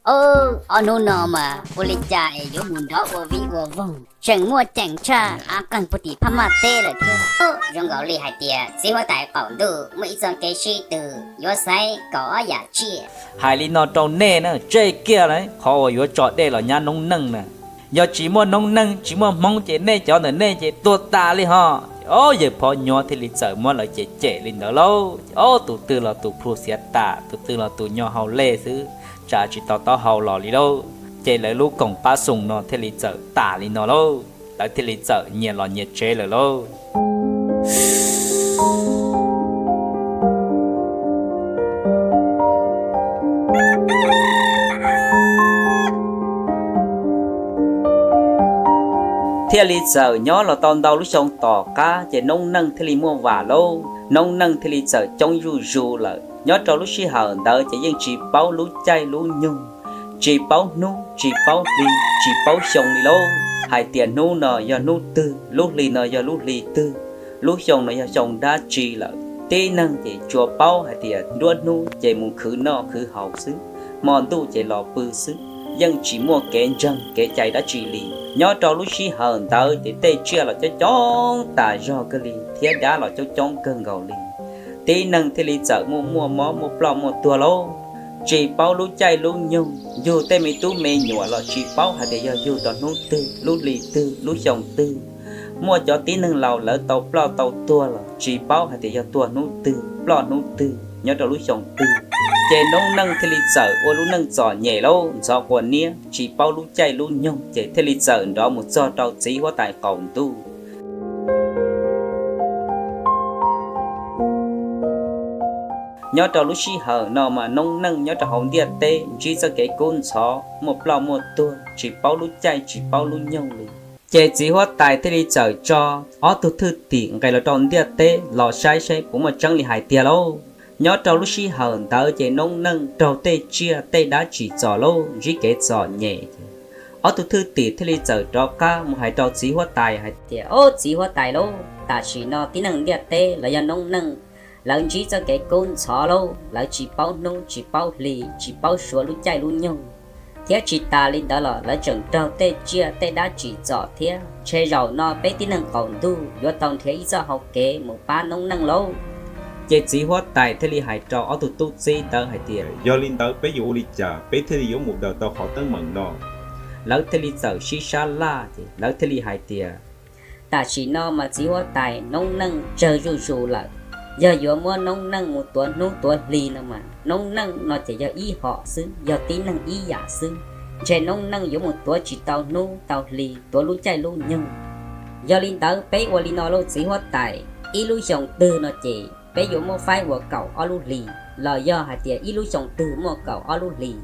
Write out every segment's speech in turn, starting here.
Ob hnub no mas ua li cas es yuav mus nrov ua vij ua voog, tseem muaj ceem tshaj av qeeg puag tim Phab Maj teb lawm thiab. Zoo nkaus li hais tias txiv huab tais qaum ntuj muaj ib txoj kev sib tw yuav xaiv kaum ob yam tsiaj. Hais li no rau nej na, tseg kiag na, qhov uas yuav tso dej los nyab noob neej na. Yog tsis muaj noob neej tsis muaj Hmoob ces nej cov ntawm nej ces tuag tas li ho. Ces ob yawg phov nyuv thiaj li txawm muab lawv cem cem li ntawd lauj. Ces ob tus twg los tus plhu xiav tam, tus twg los tus nyo hau lej xwb, tsam tsis tau taub hau los li lauj. Ces lawv lub koom pab xoom no thiaj li txawm tas li no lauj. Lawv thiaj li txawm nyias los nyias tsev lawm lauj. Thiaj li txawm nyob los tau ntau lub xyoo tom qab ces noob neej thiaj li muaj vam lauj, noob neej thiaj li txawm coob zuj zus lawm. Nyob rau lub sij hawm ntawd ces yeej tsis paub lub caij lub nyoog, tsis paub hnub tsis paub hli, tsis paub xyoo li lauj, hais tias hnub no yog hnub twg, lub hli no yog lub hli twg, lub xyoo no yog xyoo dab tsi lawm. Tib neeg ces tsuas paub hais tias nruab hnub ces mus khwv noj khwv haus xwb, hmo ntuj ces los pw xwb, yeej tsis muaj kev ntseeg kev cai dab tsi li. Nyob rau lub sij hawm ntawd ces tej tsiaj los coob coob tas zog kawg li thiab dab los coob coob kawg nkaus li. Tib neeg thiaj li txawm muaj muaj mob muaj ploj muaj tuag lauj. Tsis paub lub caij lub nyoog, yug tej me tub me nyuam los tsis paub hais tias yog yug rau hnub twg, lub hli twg, lub xyoo twg. Muaj cov tib neeg laus lawv tau ploj tau tuag los tsis paub hais tias yog tuag hnub twg, ploj hnub twg, nyob rau lub xyoo twg. Ces noob neej thiaj li txawm ua lub neej txom nyem lauj, ntxhov quas niab, tsis paub lub caij lub nyoog, ces thiaj li txawm nrov mus txog rau txiv huab tais qaum ntuj. Nyob rau lub sij hawm no mas noob neej nyob rau hauv ntiaj teb ntsib txoj kev kub ntxhov, muaj ploj muaj tuag, tsis paub lub caij tsis paub lub nyoog li. Ces txiv huab tais thiaj li txawm tso ob tug thwj tim nqes los rau ntiaj teb los saib saib puas muaj tseeb li hais tiag lauj. Nyob rau lub sij hawm ntawd ces noob neej raug tej tsiaj tej dab tsim txom lauj, ntsib kev txom nyem. Ob tug thwj tim thiaj li txawm rov qab mus hais rau txiv huab tais hais tias, Ob txiv huab tais lauj, tam sim no tib neeg ntiaj teb los yog noob neej, lawv ntsib txoj kev kub ntxhov lauj, lawv tsis paub hnub tsis paub hli, tsis paub suav lub caij lub nyoog, thiab tsis tas li ntawd los lawv tseem raug tej tsiaj tej dab tsim txom thiab. Ntshe zaum no peb tib neeg qaum ntuj yuav tau nrhiav ib txoj hau kev mus pab noob neej lauj. Ces txiv huab tais thiaj li hais rau ob tug tub txib ntawd hais tias, Yog li ntawd peb yuav ua li cas peb thiaj li yuav mus daws tau qhov teeb meem no? Lawv thiaj li txawm sib sab laj ces lawv thiaj li hais tias, Tam sim no mas txiv huab tais, noob neej tsawg zuj zus lawm. Yog yuav muab noob neej mus tuav hnub tuav hli no mas noob neej no ces yog ib hom xwb, yog tib neeg ib yam xwb. Ntshe noob neej yuav mus tuav tsis tau hnub tau hli, tuav lub caij lub nyoog. Yog li ntawd peb ua li no lauj txiv huab tais, ib lub xyoo twg no ces peb yuav muab faib ua kaum ob lub hlis, los yog hais tias ib lub xyoo twg muaj kaum ob lub hlis,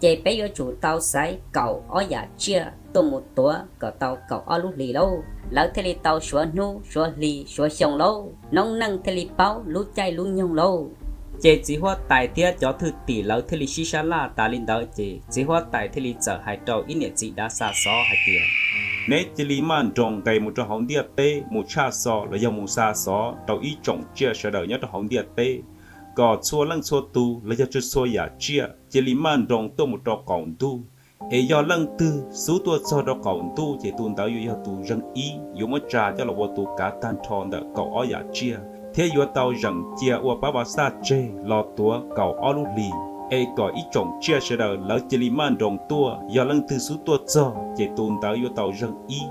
ces peb yuav tsum tau xaiv kaum ob yam tsiaj tuaj mus tuav kom tau kaum ob lub hlis lauj. Lawv thiaj li tau suav hnub suav hli suav xyoo lauj, noob neej thiaj li paub lub caij lub nyoog lauj. Ces txiv huab tais thiab cov thwj tim lawv thiaj li sib sab laj tas li ntawd ces txiv huab tais thiaj li txawm hais rau ib niam txiv dav xa xov hais tias, Neb cia li maj nroos nqes mus rau hauv ntiaj teb mus tshaj xo los yog mus xa xov rau ib tsoom tsiaj sawv daws nyob rau hauv ntiaj teb, kom txhua leej txhua tus los yog txhua txhua yam tsiaj cia li maj nroos tuaj mus rau qaum ntuj. Es yog leej twg xub tuaj txog rau qaum ntuj ces tus ntawd yuav yog tus zeeg ib, yuav muab tsa coj los ua tus kav tag nrho ntawm kaum ob yam tsiaj, thiab yuav tau zeem cia ua pab vaj xaj tseg los tuav kaum ob lub hlis. Es kom ib tsoom tsiaj sawv daws lawv cia li maj nroos tuaj, yog leej twg xub tuaj txog ces tus ntawd yuav tau zeeg ib.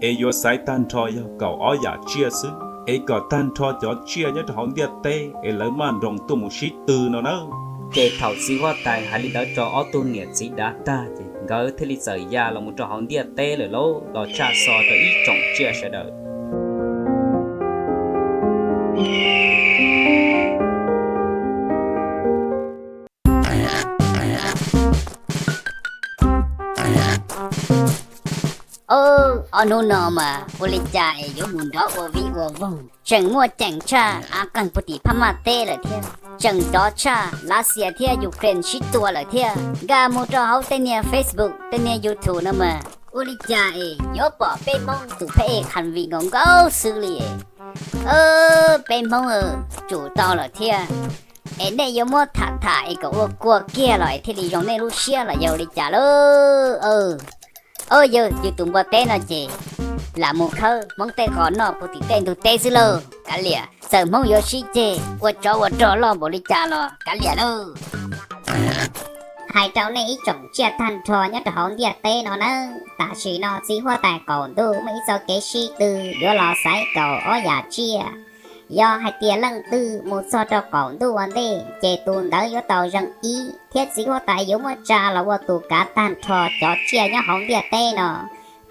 Es yuav xaiv tag nrho yog kaum ob yam tsiaj xwb, es kom tag nrho cov tsiaj nyob rau hauv ntiaj teb es lawv maj nroos tuaj mus sib tw no na. Ces thaum txiv huab tais hais li ntawd rau ob tug niam txiv dav tag ces nkawd thiaj li txawm ya los mus rau hauv ntiaj teb lawm lauj, los tshaj xo rau ib tsoom tsiaj sawv daws. Ob hnub no mas ua li cas es yuav mus nrov ua vij ua voog, tseem muaj ceem tshaj av qeeg puag tim Phab Maj teb lawm thiab, tseem nrov tshaj Lav Xias thiab Ukraine sib tua lawm thiab. Nkag mus rau hauv tej niag Facebook tej niag YouTube no mas ua li cas es yuav pom peb Hmoob tus phab ej qha vij nkaus nkaus xwb li. Peb Hmoob tsum tau lawm thiab. Es nej yuav muab tham tham es kom ua kua kiag los es thiaj li zoo nej lub siab los yog li cas lauj? Au, yawg, yus tus npua teb no ces lam mus khawb Hmoob tej qos noj puag tim tej ntug teb xwb lauj. Kav liam, txawm Hmoob yuav sib ceg ua tsov ua rog loj npaum li cas los kav liam lauj. Hais rau nej ib tsoom tsiaj tag nrho nyob rau hauv ntiaj teb no nawb, tam sim no txiv huab tais qaum ntuj muaj ib txoj kev sib tw yuav los xaiv kaum ob yam tsiaj. Yog hais tias leej twg mus txog rau qaum ntuj ua ntej ces tus ntawd yuav tau zeem ib, thiab txiv huab tais yuav muab tsa los ua tus kav tag nrho cov tsiaj nyob hauv ntiaj teb no,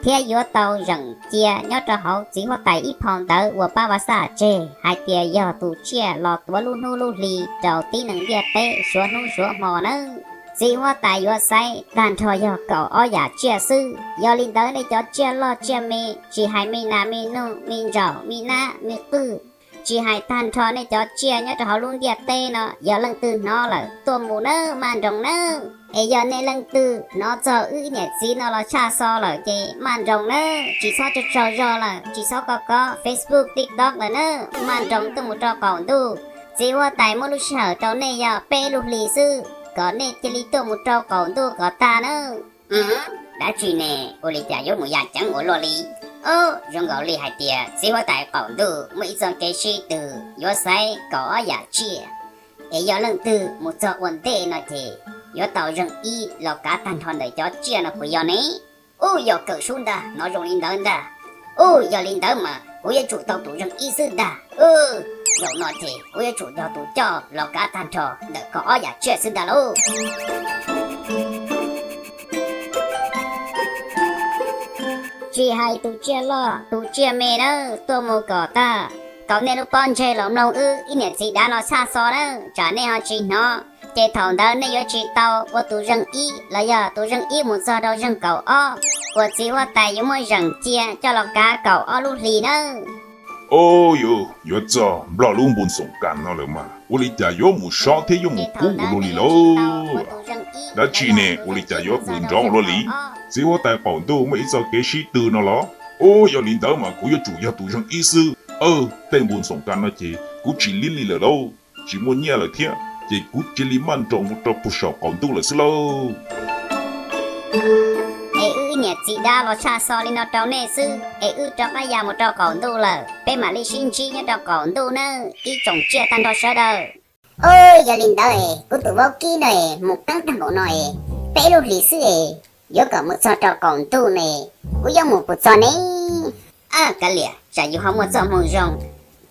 thiab yuav tau zeem cia nyob rau hauv txiv huab tais ib phau ntawv uas pab vaj xaj tseg hais tias yog tus tsiaj los tuav lub hnub lub hli rau tib neeg ntiaj teb suav hnub suav hmo nawb. Txiv huab tais yuav xaiv tag nrho yog kaum ob yam tsiaj xwb. Yog li ntawd nej cov tsiaj loj tsiaj me, tsis hais me nas me noog me ntsaum me nab me qwj, tsis hais tag nrho nej cov tsiaj nyob rau hauv lub ntiaj teb no, yog leej twg hnov lawm tuaj mus nawb, maj nroos nawb. Es yog nej leej twg hnov txog wb niam txiv no los tshaj xo lawm ces maj nroos nawb, tsis txhob tsaug tsaug zog lawm, tsis txhob kov kov Facebook TikTok lawm nawb, maj nroos tuaj mus rau qaum ntuj. Txiv huab tais muab lub sij hawm rau nej yog peb lub hlis xwb, kom nej cia li tuaj mus rau qaum ntuj kom tag nawb. Dab tsi ne, ua li cas yuav mus yam ceev ua luaj li? Au, zoo nkaus li hais tias txiv huab tais qaum ntuj muaj ib txoj kev sib tw yuav xaiv kaum ob yam tsiaj. Es yog leej twg mus txog ua ntej no ces yuav tau zeem ib los kav tag nrho ntawm cov tsiaj no puas yog ne? Ub, yog kawm sub ntag, hnov zoo li ntawd ntag. Ub, yog li ntawd mas kuv yuav tsum tau tus zeem ib xwb ntag. Ub, zaum no ces kuv yuav tsum yog tus coj los kav tag nrho ntawm kaum ob yam tsiaj xwb ntag lauj. Tsis hais tus tsiaj loj tus tsiaj me nawb, tuaj mus kom tag, kom nej lub pob ntseg los mloog wb ib niam txiv dav no tshaj xo nawb, tsam nej ho tsis hnov, ces thaum ntawd nej yuav tsis tau ua tus zeem ib los yog tus zeem ib mus txog rau zeem kaum ob uas txiv huab tais yuav muab zeem cia coj los kav kaum ob lub hlis nawb. Au, yuav txog nplog lub npus xoom kas no lawm mas ua li cas yuav mus sob thiab yuav mus kub ua luaj li lauj? Dab tsi ne, ua li cas yuav qw nrov ua luaj li? Txiv huab tais qaum ntuj muaj ib txoj kev sib tw no los? Ub, yog li ntawd mas kuv yuav tsum yog tus zeem ib xwb. Tej npus xoom kas no ces kuv tsis liab li lawm lauj, tsis muaj nyiaj lawm thiab, ces kuv cia li maj nroos mus rau puag saum qaum ntuj lawm xwb lauj. Es wb niam txiv dab los tshaj xo li no rau nej xwb, es wb rov qab ya mus rau qaum ntuj lawm, peb mam li sib ntsib nyob rau qaum ntuj nawb ib tsoom tsiaj tag nrho sawv daws. Ub, yog li ntawd es kuv tus vaub kib no es mus qeeb tag npaum no es peb lub hlis xwb es yuav kom mus txog rau qaum ntuj ne, kuv yuav mus puas txog ne? Ab, kav liam, tsam yus ho muaj txoj hmoo zoo,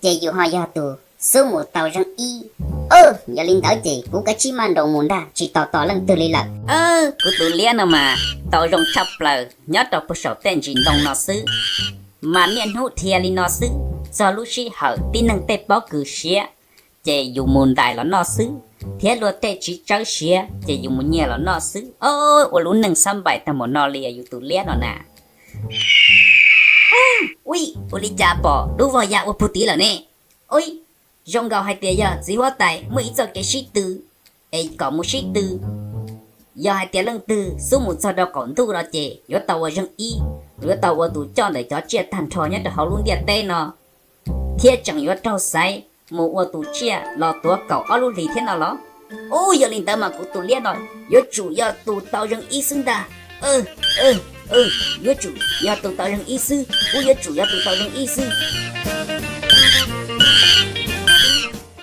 ces yus ho yog tus xub mus tau zeem ib. Yog li ntawd ces kuv kav tsij maj nroos mus ntag, tsis tos tos leej twg li lawm. Kuv tus liab no mas tau zoo tshaj plaws nyob rau puag saum tej ntsis ntoo no xwb, mas niaj hnub dhia li no xwb, txog lub sij hawm tib neeg tej pob kws siav ces yus mus ntais los noj xwb, thiab luag tej tsiv tsawb siav ces yus mus nyiag los noj xwb. Ua lub neej xab npaim tag npaum no li yus tus liab no na. Ui, ua li cas pom lub vog ya ua puag tid lawm ne? Ui, zoo nkaus hais tias yog txiv huab tais muaj ib txoj kev sib tw, es kom mus sib tw. Yog hais tias leej twg xub mus txog rau qaum ntuj no ces yuav tau ua zeej ib, yuav tau ua tus coj ntawm cov tsiaj tag nrho nyob rau hauv lub ntiaj teb no, thiab tseem yuav raug xaiv mus ua tus tsiaj los tuav kaum ob lub hlis thiab no los? Ub, yog li ntawd mas kuv tus liab no yuav tsum yog tus tau zeej ib xwb ntag. Yuav tsum yog tus tau zeej ib xwb, kuv yuav tsum yog tus tau zeej ib xwb.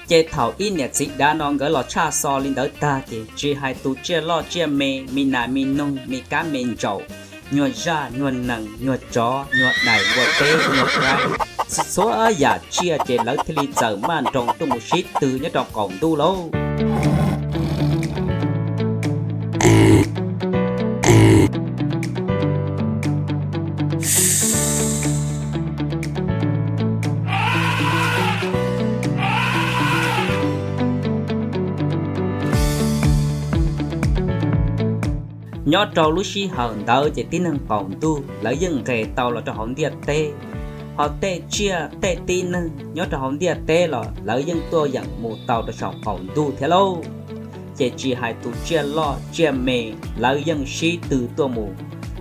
Ces thaum ib niam txiv dav no nkawd los tshaj xo li ntawd tag ces tsis hais tus tsiaj loj tsiaj me, me nas me noog, me kab me ntsaum, nyuag zaj nyuag nees, nyuag tsov nyuag dais, npua teb nyuag qaib, txhua yam tsiaj ces lawv thiaj li txawm maj nroos tuaj mus sib tw nyob rau qaum ntuj lauj. Nyob rau lub sij hawm ntawd ces tib neeg qaum ntuj lawv yeej nqes tau los rau hauv ntiaj teb, ho tej tsiaj tej tib neeg nyob rau hauv ntiaj teb los lawv yeej tuaj yeem mus tau rau saum qaum ntuj thiab lauj. Ces tsis hais tus tsiaj loj tsiaj me, lawv yeej sib tw tuaj mus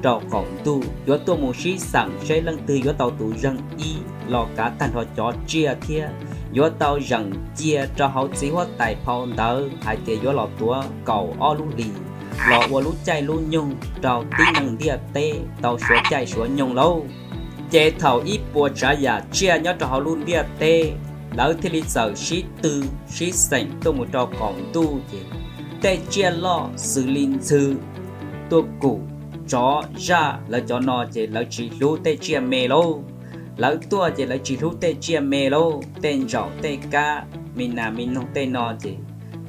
rau qaum ntuj, yuav tuaj mus sib xeem seb leej twg yuav tau tus zeeg ib los kav tag nrho cov tsiaj thiab yuav tau zeem cia rau hauv txiv huab tais phau ntawv hais tias yuav los tuav kaum ob lub hlis los ua lub caij lub nyoog rau tib neeg ntiaj teb tau suav caij suav nyoog lauj. Ces thaum ib puas tsav yam tsiaj nyob rau hauv lub ntiaj teb, lawv thiaj li txawm sib tw sib xeem tuaj mus rau qaum ntuj ces tej tsiaj loj xws li ntxhw, tuaj kum, tsov, zaj, lawv cov no ces lawv tsis hlub tej tsiaj me lauj. Lawv tuaj ces lawv tsis hlub tej tsiaj me lauj, tej ntsaum tej kab, me nas me noog tej no ces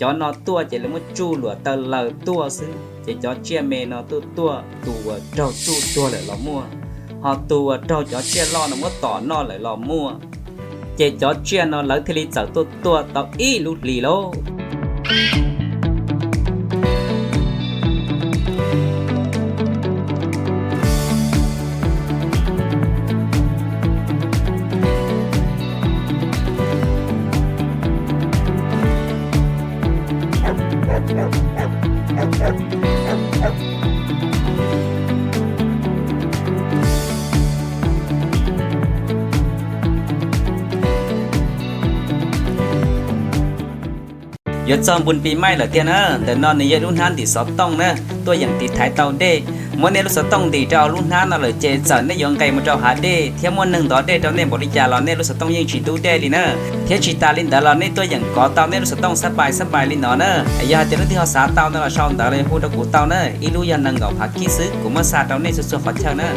cov no tuaj ces lawv muab tsuj luam taw laws tuaj xwb. Ces cov tsiaj me no tuaj tuaj tus uas raug tsuj tuag lawm los muaj, ho tus uas raug cov tsiaj loj no muab tom noj lawm los muaj. Ces cov tsiaj no lawv thiaj li txawm tuaj tuaj tau ib lub hlis lauj. Yuav txog npun pis maij lawm tiag na, ntawm no nws yog lub hnab ntim xov tooj na, tuaj yeem tiv thaiv tau dej. Muab nej lub xov tooj ntim rau lub hnab no lawm ces txawm nej yuav nqes mus rau hav dej thiab muaj neeg ntov dej rau nej npaum li cas los nej lub xov tooj yeej tsis ntub dej li na. Thiab tsis tas li ntawd los nej tuaj yeem kov tau nej lub xov tooj xab pais xab pais li no na. Yog hais tias leej twg ho xav tau ntawd los sau ntawv los yog hu rau kuv tau na. Ib lub yog nees nkaum phav kij xwb, kuv muab xa rau nej txhua txhua qhov chaw na.